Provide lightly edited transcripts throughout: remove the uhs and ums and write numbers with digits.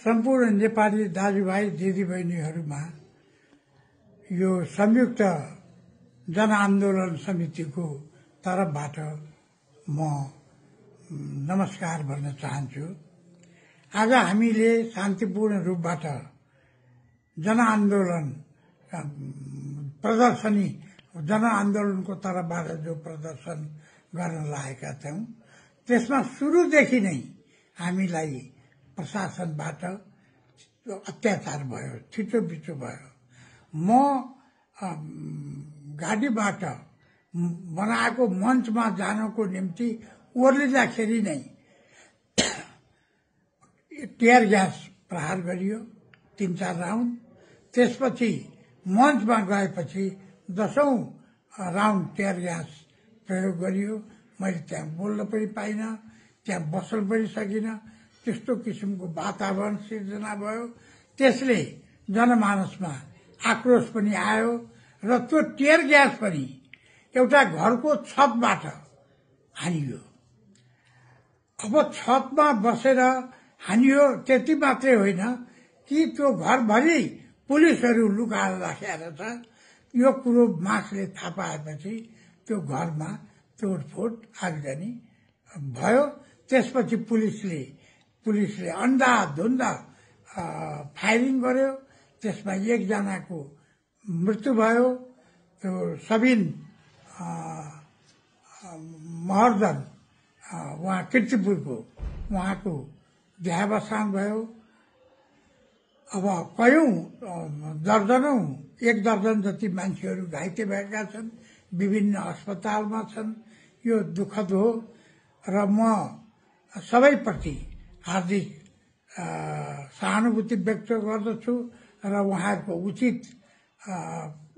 सम्पूर्ण नेपाली दाजुभाइ दिदीबहिनीहरूमा यो संयुक्त जनआन्दोलन समितिको तर्फबाट म नमस्कार भन्न चाहन्छु। आज हामीले शान्तिपूर्ण रूपबाट जनआन्दोलन प्रदर्शनी जनआन्दोलनको तर्फबाट जो प्रदर्शन गर्न लागेका थियौं त्यसमा सुरुदेखि नै हामीलाई प्रशासनबाट अत्याचार भयो, छिटोपिटो भयो। म गाडीबाट बनाएको मञ्चमा जानको निम्ति ओर्लिँदाखेरि नै टियर ग्यास प्रहार गरियो 3-4 राउन्ड। त्यसपछि मञ्चमा गएपछि 10औं राउन्ड टियर ग्यास प्रयोग गरियो। मैले त्यहाँ बोल्न पनि पाइनँ, त्यहाँ बस्न पनि सकिनँ। त्यस्तो किसिमको वातावरण सिर्जना भयो। त्यसले जनमानसमा आक्रोश पनि आयो र त्यो टियर ग्यास पनि एउटा घरको छतबाट हानियो। अब छतमा बसेर हानियो त्यति मात्रै होइन कि त्यो घरभरि पुलिसहरू लुकाएर राखेको छ। यो कुरो मासले थाहा पाएपछि त्यो घरमा तोडफोड आगजनी भयो। त्यसपछि पुलिसले अन्धाधुन्ध फायरिङ गर्यो। त्यसमा एकजनाको मृत्यु भयो। त्यो सबिन महर्जन उहाँ किर्तिपुरको उहाँको देहावसान भयो। अब कयौं दर्जनौं 1 दर्जन जति मान्छेहरू घाइते भएका छन्, विभिन्न अस्पतालमा छन्। यो दुःखद हो र म सबैप्रति हार्दिक सहानुभूति व्यक्त गर्दछु र उहाँहरूको उचित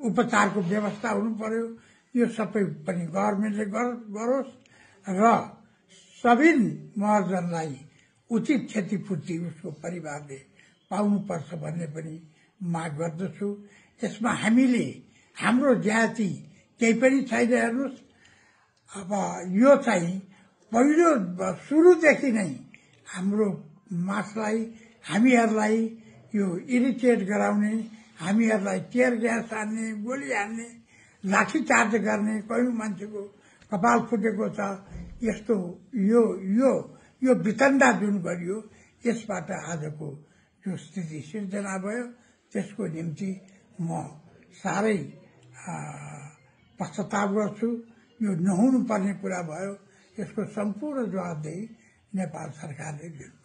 उपचारको व्यवस्था हुनु पर्यो। यो सबै पनि गभर्मेन्टले गरोस् र सबिन महर्जनलाई उचित क्षतिपूर्ति उसको परिवारले पाउनुपर्छ भन्ने पनि माग गर्दछु। यसमा हामीले हाम्रो जाति केही पनि छैन। हेर्नुहोस्, अब यो चाहिँ पहिलो सुरुदेखि नै हाम्रो मासलाई हामीहरूलाई यो इरिटेट गराउने, हामीहरूलाई टियर ग्यास हान्ने, गोली हान्ने, लाठीचार्ज गर्ने, कयौं मान्छेको कपाल फुटेको छ। यस्तो यो वितण्डा जुन गरियो यसबाट आजको जो स्थिति सिर्जना भयो त्यसको निम्ति म साह्रै पश्चाताप गर्छु। यो नहुनु पर्ने कुरा भयो। यसको सम्पूर्ण जवाबदेही नेपाल सरकारले लिनु।